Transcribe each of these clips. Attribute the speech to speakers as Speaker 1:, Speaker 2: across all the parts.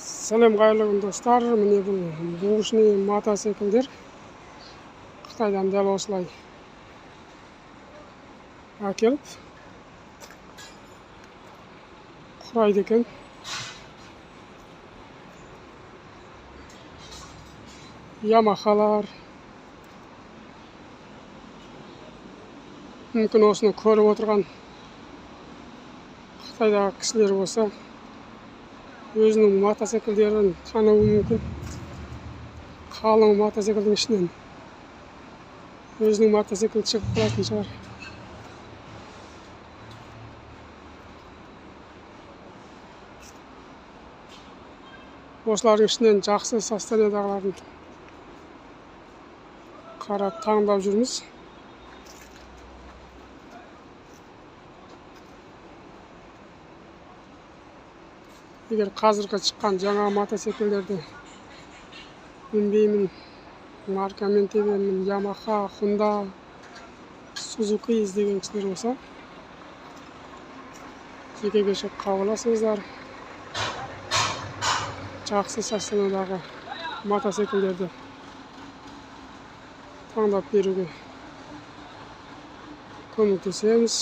Speaker 1: Сәлем, қайырлы күн, достар! Міне, бұл бэушный мотоциклдер Қытайдан дәл осылай әкеліп құрайды екен. Ямахалар. Мүмкін, осыны көріп отырған Қытайдағы кісілер болса, өзінің мотоциклдерін тануы мүмкін. Қалың мотоциклдің ішінен өзінің мотоциклі шығып қалатын шығар. Осылардың ішінен жақсы состояниедағыларын қарап, таңдап жүрміз. Егер қазіргі шыққан жаңа мотоциклдерді мінбеймін, маркамен тебемін, Ямаха, Хонда, Сузуки іздеген кісілер болса, жекеге шығып хабарласыңыздар. Жақсы состояниедағы мотоциклдерді таңдап беруге көмектесеміз.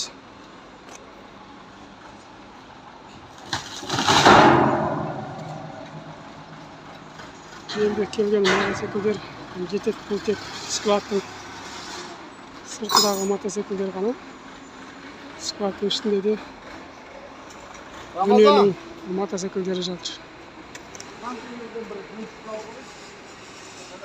Speaker 1: Енді келген мотоциклдер жетеді. Бұл тек складтың сыртындағы мотоциклдер ғана. Складтың ішінде де дүниенің мотоциклдері жатыр.